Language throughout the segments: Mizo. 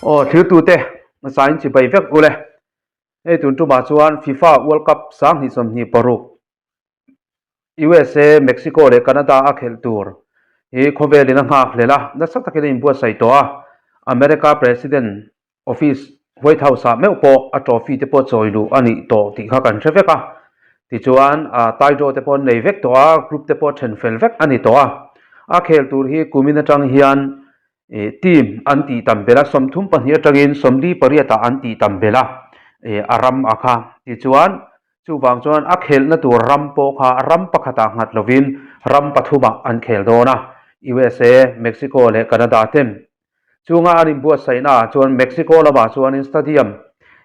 Aw thirtute hmasa in chibai vek ule. Hei tun tumah chuan FIFA World Cup 2026 USA, Mexico leh Canada a khelh tur hi khawvelin a nghak hlel a, nasa takin a inbuatsaih tawh a. America President Office White House ah meuh pawh a trophy te pawh chawi luh a nih tawh tih kha kan hre vek a. Tichuan tie draw te pawh an nei vek tawh a, group te pawh then fel vek a ni tawh a. A khel tur hi kumin atang hian team an tih tam belh a, 32 atangin 48 ah an tih tam belh a, a ram a kha. Tichuan chuvang chuan a khelhna tur ram pawh kha ram pakhatah nghat lovin ram pathumah an khel dawn a, USA, Mexico leh Canada ten. Chunga an inbuatsaihna ah chuan Mexico lamah chuanin stadium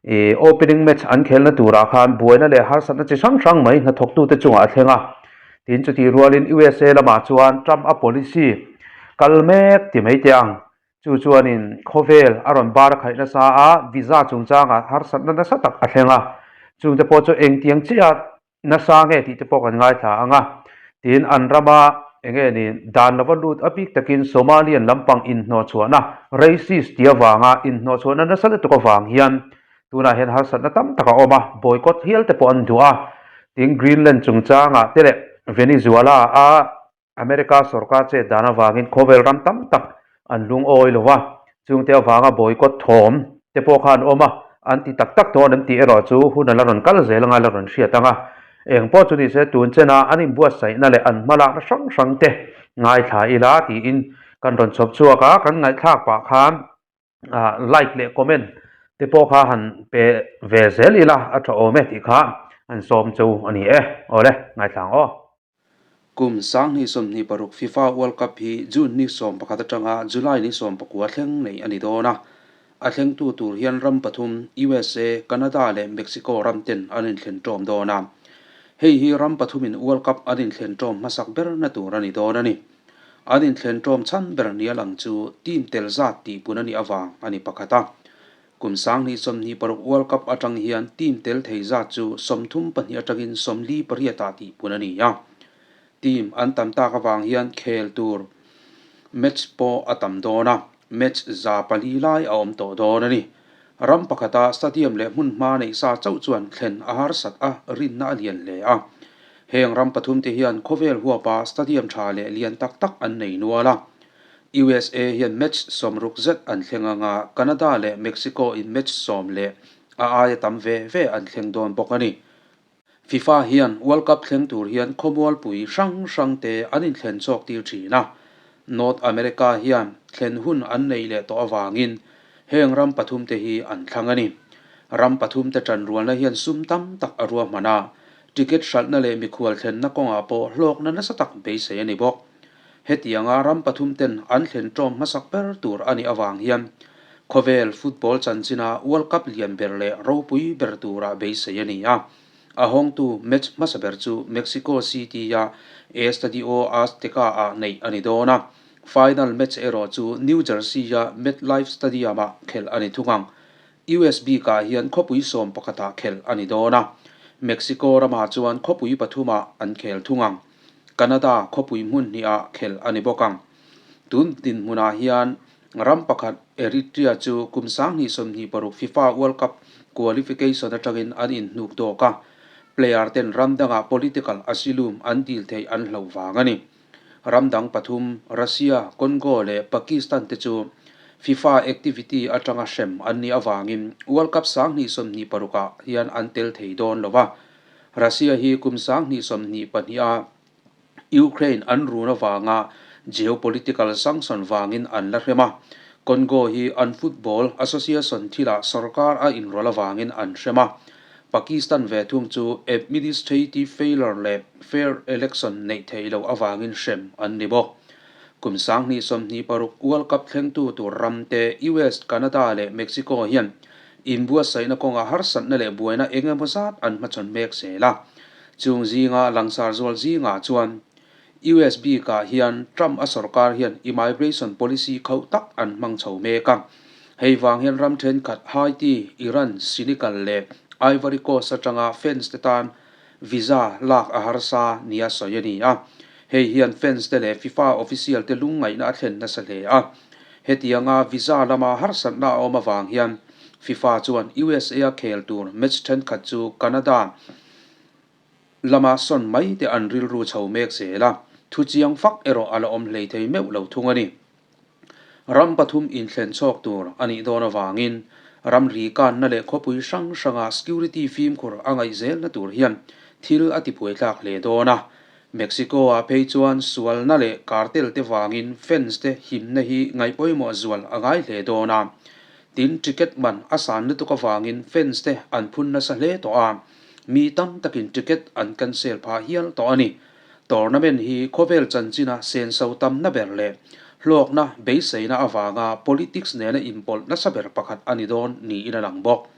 ih opening match an khelna turah khan buaina leh harsatna chi hrang hrang mai hnathawktute chungah a thleng a. Tin chutih rualin USA lamah chuan Trump a policy kal mek ti mai teh ang. Chu chuanin khawvel a rawn bar a khaih nasa a, visa chungchangah harsatna nasa tak a thleng a. Chungte pawh chu engtiang chiah Nasa nge tih te pawh kan ngaithla ang a, tiin an rama eng nge ni dan lova lut a bik takin Somalian lampang inhnawhchhuahna racist tih avanga inhnawhchhuahna nasa lutuk avang hian tunah hian harsatna tam tak a awm a, boycott hial te pawh an duh a, tiin Greenland chungchangah te leh Venezuela a America sorkar chet dan avangin khawvel ram tam tak an lungawi lo va, chungte avanga boycott thawm te pawh kha an awm a, an ti tak tak dawn an tih erawh chu hun a la rawn kal zel anga la rawn hriat ang a. Eng pawh chu nise tun chena an inbuatsaihna leh an hmalakna hrang hrang te ngaithla ila tiin kan rawn chhawp chhuak a, kan ngaihthlak pah khan like leh comment te pawh kha han pe ve zel ila a tha awm e tih kha an sawm chu a ni e. Awle, ngaithla ang aw. Kum 2026 FIFA World Cup hi June ni 11 atanga July ni 19 thleng nei a ni dawn a. A thlengtu tur hian ram pathum, USA, Canada leh Mexico ram ten an inthlen ṭawm dawn a. Hei hi ram pathumin World Cup an inthlen ṭawm hmasak berna tur a ni dawn a ni. An inthlen ṭawm chhan ber nia lang chu team tel zat tih pun a nih avang a ni pakhat a. Kum 2026 World Cup atang hian team tel thei zat chu 32 atangin 48 ah tih pun a ni a. Team an tam tak avang hian khel tur match pawh a tam dawn a, match 400 lai a awm tawh dawn a ni. Ram pakhata stadium leh hmun hma neih sa chauh chuan thlen a harsat a, rinna a lian hle a. Heng ram pathumte hian khawvel huapa stadium tha leh lian tak tak an nei nual a. USA hian match 60 zet an thleng ang a, Canada leh Mexico in match 10 leh a aia tam ve ve an thleng dawn bawk a ni. FIFA hian World Cup thleng tur hian khawmualpui hrang hrangte an inthlen chawk tir thin a. North America hian thlen hun an nei leh tawh avangin heng ram pathumte hi an thlang a ni. Ram pathumte tanrualna hian sum tam tak a ruahman a, Ticket hralhna leh mikhual thlenna kawngah pawh hlawkna nasa tak beisei a ni bawk. Hetianga ram pathum ten an thlen ṭawm hmasak ber tur a nih avang hian khawvel football chanchina World Cup lian ber leh ropui ber tura beisei a ni a. A hawngtu match hmasa ber chu Mexico City-a Estadio Azteca-ah neih a ni dawn a. Final match erawh chu New Jersey-a MetLife Stadium-ah khelh a ni thung ang. US bikah hian khawpui 11ah khelh a ni dawn a, Mexico ramah chuan khawpui pathumah an khel thung ang. Canada khawpui hmun hnihah khelh a ni bawk ang. Tun dinhmunah hian ram pakhat Eritrea chu kum 2026 FIFA World Cup qualification atangin an inhnuk dawk a, player ten ram dangah political asylum an dil theih an hloh vang a ni. Ram dang pathum, Russia, Congo leh Pakistan te chu FIFA activity atanga hrem an nih avangin World Cup 2026 ah hian an tel thei dawn lo a. Russia hi kum 2022 a Ukraine an run avanga geopolitical sanction vangin an la hrem a. Congo hi an football association thilah sarkar a inrawlh avangin an hrem a. Pakistan ve thung chu administrative failure leh fair election neih theih loh avangin hrem an ni bawk. Kum 2026 World Cup thlengtu tur ramte US, Canada leh Mexico hian inbuatsaihna kawnga harsatna leh buaina eng emaw zat an hmachhawn mek zel a. Chung zinga langsar zual zingah chuan US bikah hian Trump a sorkar hian immigration policy khauh tak an hmang chho mek a. Hei vang hian ram thenkhat Haiti, Iran, Senegal leh Ivory Coast atanga fans te tan visa lak a harsa nia sawi a ni a. Hei hian fans te leh FIFA official te lungngaihna a thlen nasa hle a. Hetianga visa lama harsatna a awm avang hian FIFA chuan USA-a khel tur match thenkhat chu Canada lama sawn mai te an rilru chho mek zel a, thuchiang fak erawh a la awm hlei thei meuh lo thung a ni. Ram pathum inthlen chhawk tur a nih dawn avangin ramri kanna leh khawpui hrang hranga security fimkhur a ngaih zelna tur hian thil a tibuaithlak hle dawn a. Mexico-ah phei chuan sualna leh cartel te vangin fans te himna hi ngaihpawimawh zual a ngai hle dawn a. Tin, ticket man a san lutuk avangin fans te an phun nasa hle tawh a, mi tam takin ticket an cancel phah hial tawh a ni. Tournament hi khawvel chanchina senso tamna ber leh hlawkna beiseina avanga politics nena inpawlh nasa ber pakhat a ni dawn niin a lang bawk.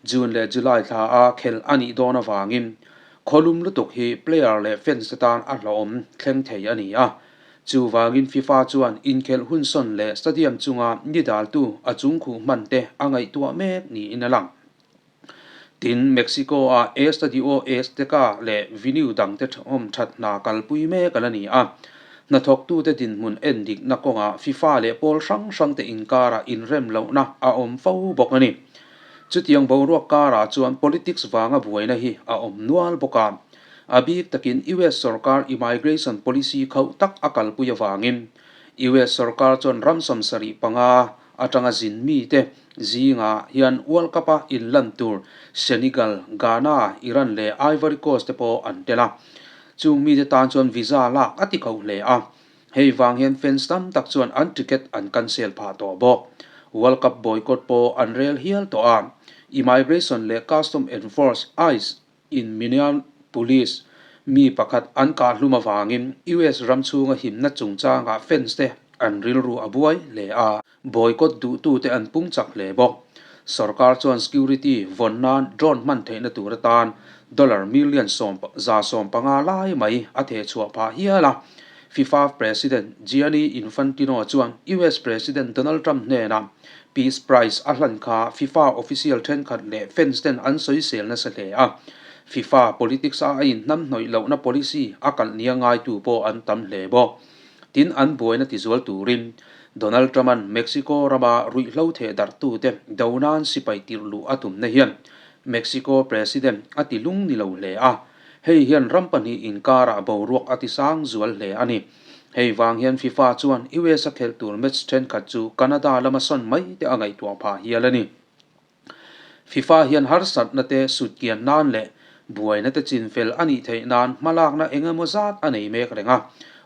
June leh July thla a khelh a nih dawn avangin khawlum lutuk hi player leh fans te tan a hlawhawm thleng thei a ni a. Chuvangin FIFA chuan inkhelh hunsawn leh stadium chunga ni daltu a chungkhuh hman te a ngaihtuah mek niin a lang. Tin, Mexico-a Estadio Azteca leh venue dangte awm that hna kalpui mek a la ni a. Hnathawktute dinhmun en dikna kawngah FIFA leh pawl hrang hrangte inkarah inrem lohna a awm fo bawk a ni. Chutiang boruak karah chuan politics vanga buaina hi a awm nual bawk a. A bik takin US sorkar immigration policy khauh tak a kalpui avangin US sorkar chuan ram 75 atanga zin mite zingah hian World Cup-a inlan tur Senegal, Ghana, Iran leh Ivory Coast te pawh an tel a. Chung mite tan chuan visa lak a ti kho hle a. Hei vang hian fans tam tak chuan an ticket an cancel phah tawh bawk. World Cup boycott pawh an rel hial tawh a. Immigration leh Custom Enforce, ice, in Minneapolis mi pakhat an kah hlum avangin US ram chhunga himna chungchangah fans te an rilru a buai hle a, boycott duhtute an pung chak hle bawk. Sorkar chuan security vawn nan drone hman theihna tur atan dollar million 150 lai mai a theh chhuah phah hial a. FIFA President Gianni Infantino chuan US President Donald Trump hnenah Peace Prize a hlan kha FIFA official thenkhat leh fans ten an sawisel nasa hle a. FIFA politics a a inhnamhnawih lohna policy a kalh nia ngaitu pawh an tam hle bawk. Tin, an buaina tizual turin Donald Trump-a'n Mexico rama ruihhlo theh darhtute do nan sipai tirh luh a tumna hian Mexico President a ti lung ni lo hle a. Hei hian ram pahnih inkarah boruak a tisang zual hle a ni. Hei vang hian FIFA chuan US a khelh tur match thenkhat chu Canada lama sawn mai te a ngaihtuah phah hial a ni. FIFA hian harsatna te sutkian nan leh buaina te chinfel a nih theih nan hmalakna eng emaw zat a nei mek reng a.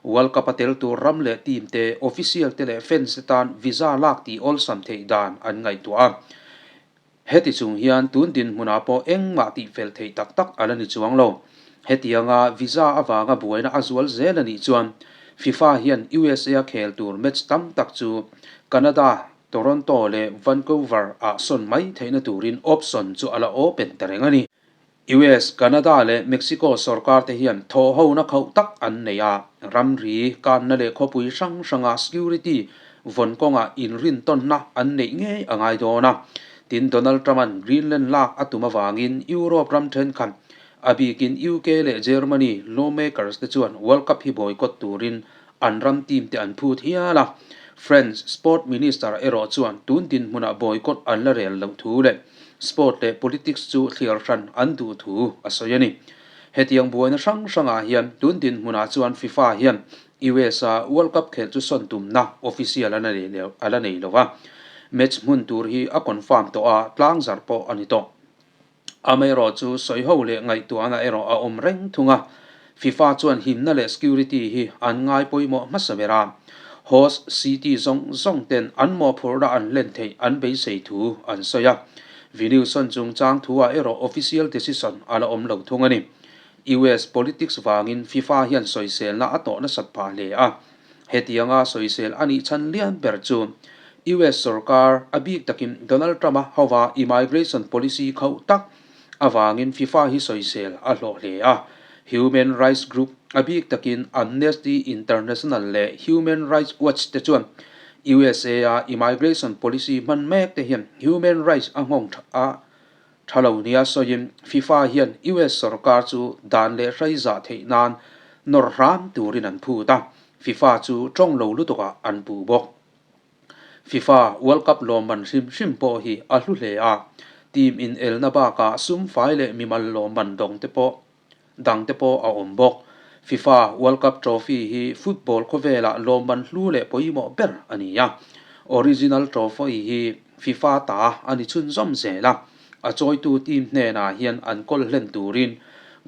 World Cup a tel tur ram leh team te, official te leh fans te tan visa lak tih awlsam theih dan an ngaihtuah a. Heti chung hian tun dinhmunah pawh engmah tihfel theih tak tak a la ni chuang lo. Hetianga visa avanga buaina a zual zel a nih chuan FIFA hian USA a khel tur match tam tak chu Canada, Toronto leh Vancouver ah sawn mai theihna turin option chu a la open ta reng a ni. US, Canada leh Mexico sorkar te hian thawhhona khauh tak an nei a, ramri kanna leh khawpui hrang hranga security vawn kawngah inrintawnna an neih ngei a ngai dawn a. Tin, Donald Trump-a'n Greenland lak a tum avangin Europe ram thenkhat, a bikin UK leh Germany lawmakers te chuan World Cup hi boycott turin an ram team te an phut hial a. French Sport Minister erawh chuan tun dinhmunah boycott an la rel loh thu leh Sport leh politics chu thliar hran an duh thu a sawi a ni. Hetiang buaina hrang hrangah hian tun dinhmunah chuan FIFA hian US-a World Cup khelh chu sawn tumna official a la nei lo a, match hmun tur hi a confirm tawh a, tlang zarh pawh a ni tawh. Amaherawh chu sawiho leh ngaihtuahna erawh a awm reng thung a, FIFA chuan himna leh security hi an ngai pawimawh hmasa ber a, host city zawng zawng ten an mawhphurhna an hlen theih an beisei thu an sawi a. Venue sawn chungchang thuah erawh official decision a la awm lo thung a ni. US politics vangin FIFA hian sawiselna a tawh nasat phah hle a. Hetianga sawisel a nih chhan lian ber chu US sorkar a bik takin Donald Trump-a hova immigration policy khauh tak avangin FIFA hi sawisel a hlawh hle a. Human rights group a bik takin Amnesty International leh Human Rights Watch te chuan USA-a immigration policy hman mek te hian human rights a nghawng a tha lo nia sawiin FIFA hian US sorkar chu dan leh hrai zah theih nan nawr hram turin an phut a, FIFA chu tawng lo lutukah an puh bawk. FIFA World Cup lawmman hrim hrim pawh hi a hlu hle a, team inelna bakah sum fai leh mimal lawmman dawng te pawh dang te pawh a awm bawk. FIFA World Cup Trophy hi football khawvelah lawmman hlu leh pawimawh ber a ni a, original trophy hi FIFA ta a ni chhunzawm zel a, a chawitu team hnenah hian an kawl hlen turin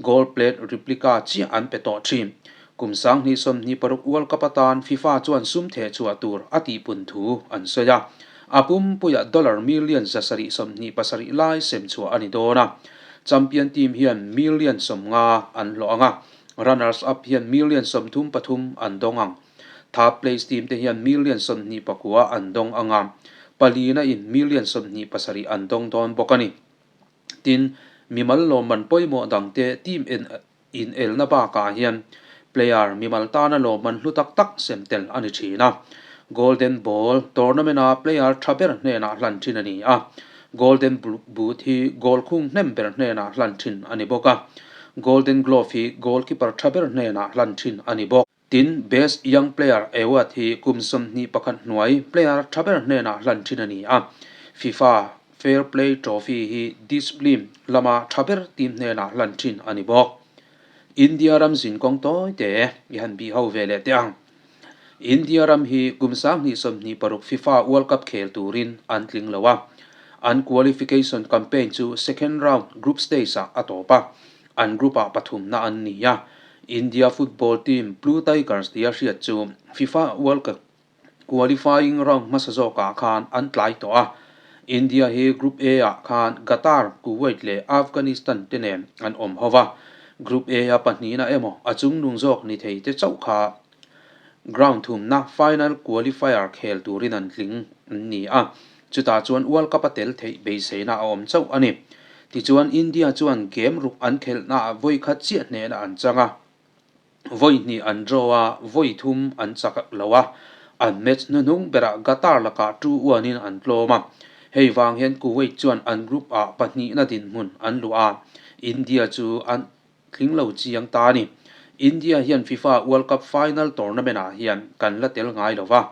gold plate replica chiah an pe tawh thin. Kum 2026 World Cup atan FIFA chuan sum theh chhuah tur a tihpun thu an sawi a, a pumpuiah dollar million 727 lai sem chhuah a ni dawn a. Champion team hian million 50 an hlawh ang a, runners up hian million 33 an dawng ang. Third place team te hian million 29 an dawng ang a, palina in million 27 an dawng dawn bawk a ni. Tin, mimal lawmman pawimawh dangte team en inelna bakah hian player mimal tana lawmman hlu tak tak sem tel a ni thin a. Golden Ball tournament-a player tha ber hnenah hlan thin a ni a, Golden Boot hi goal khung hnem ber hnenah hlan thin a ni bawk a, Golden Glove hi goalkeeper tha ber hnenah hlan thin a ni bawk. Tin, Best Young Player Award hi kum 21 hnuai player tha ber hnenah hlan thin a ni a, FIFA Fair Play Trophy hi discipline lama tha ber team hnenah hlan thin a ni bawk. India ram zinkawng tawi te i han bih ho ve leh teh ang. India ram hi kum 2026 FIFA World Cup khel turin an tling lo a, an qualification campaign chu second round group stage-ah a tawp a, An group-ah pathumna an ni a, India football team Blue Tigers tia hriat chu FIFA World Cup qualifying round hmasa zawkah khan an tlai tawh a. India hi Group A-ah khan Qatar, Kuwait leh Afghanistan te nen an awm ho va. Group A-a pahnihna emaw a chungnung zawk ni thei te chauh kha ground thumna final qualifier khel turin an tling an ni a. Chutah chuan World Cup a tel theih beiseina a awm chauh a ni. Tichuan India chuan game ruk an khelhnaah vawi khat chiah hnehna an chang a, vawi hnih an draw a, vawi thum an chak lo a, an match hnuhnung berah Qatar lakah 2-1 in an tlawm a. Hei vang hian Kuwait chuan an group ah pahnihna dinhmun an luah a, India chu an tling lo chiang ta a ni. India hian FIFA World Cup final tournament ah hian kan la tel ngai lo va,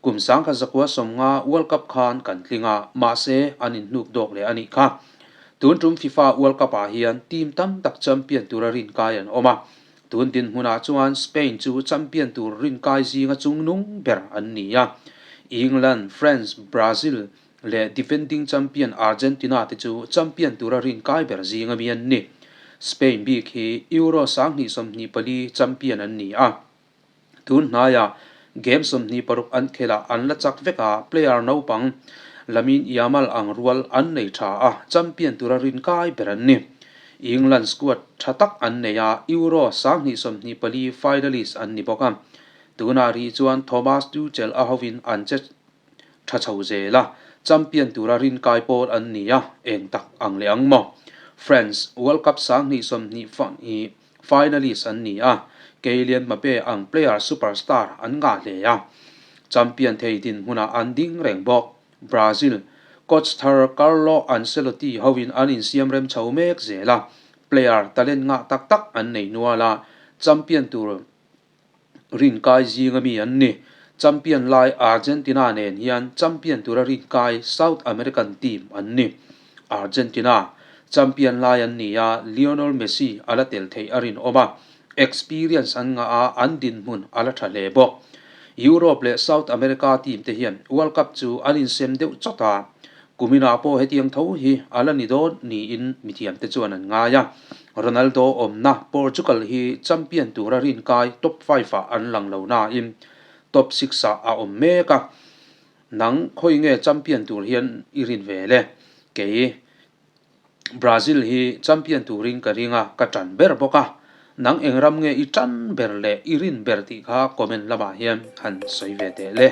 kum 1950 World Cup khan kan tling a, mahse an inhnuk dawk leh a nih kha. Tun tum FIFA World Cup ah hian team tam tak champion tura rinkai an awm a, tun dinhmunah chuan Spain chu champion tur rinkai zinga chungnung ber an ni a, England, France, Brazil leh defending champion Argentina te chu champion tura rinkai ber zinga mi an ni. Spain bik hi Euro 2024 champion an ni a. Tun hnaiah game 26 an khelh an la chak vek a, player naupang Lamine Yamal ang rual an nei tha a, champion tura rinkai ber an ni. England squad tha tak an nei a, Euro 2024 finalist an ni bawk a. Tunah rih chuan Thomas Tuchel a hovin an che tha chho zel a, champion tura rinkai pawl an ni a, eng tak ang leh ang maw? France World Cup 2022 finalist an ni a, Kylian Mbappe ang player superstar an ngah hle a, champion thei dinhmunah an ding reng bawk. Brazil coach thar Carlo Ancelotti hoin an insiam rem chho mek zel a, player talent ngah tak tak an nei nual a, champion tur rinkai zinga mi an ni. Champion lai Argentina nen hian champion tura rinkai South American team an ni. Argentina champion lai an ni a, Lionel Messi a la tel theih a rinawm a, experience an ngah a, an dinhmun a la tha hle bawk. Europe leh South America team te hian World Cup chu an insem deuh chawt a, Kuminah pawh hetiang tho hi a la ni dawn niin mithiamte chuan an ngai a. Ronaldo awmna Portugal hi champion tura rinkai top 5-ah an lang lo nain top 6-ah a awm mek a. Nang khawi nge champion tur hian i rin ve le? Kei Brazil hi champion turin ka ring a, ka tan ber bawk a. Nang eng ram nge i tan ber leh i rin ber tih kha comment lamah hian han sawi ve teh le.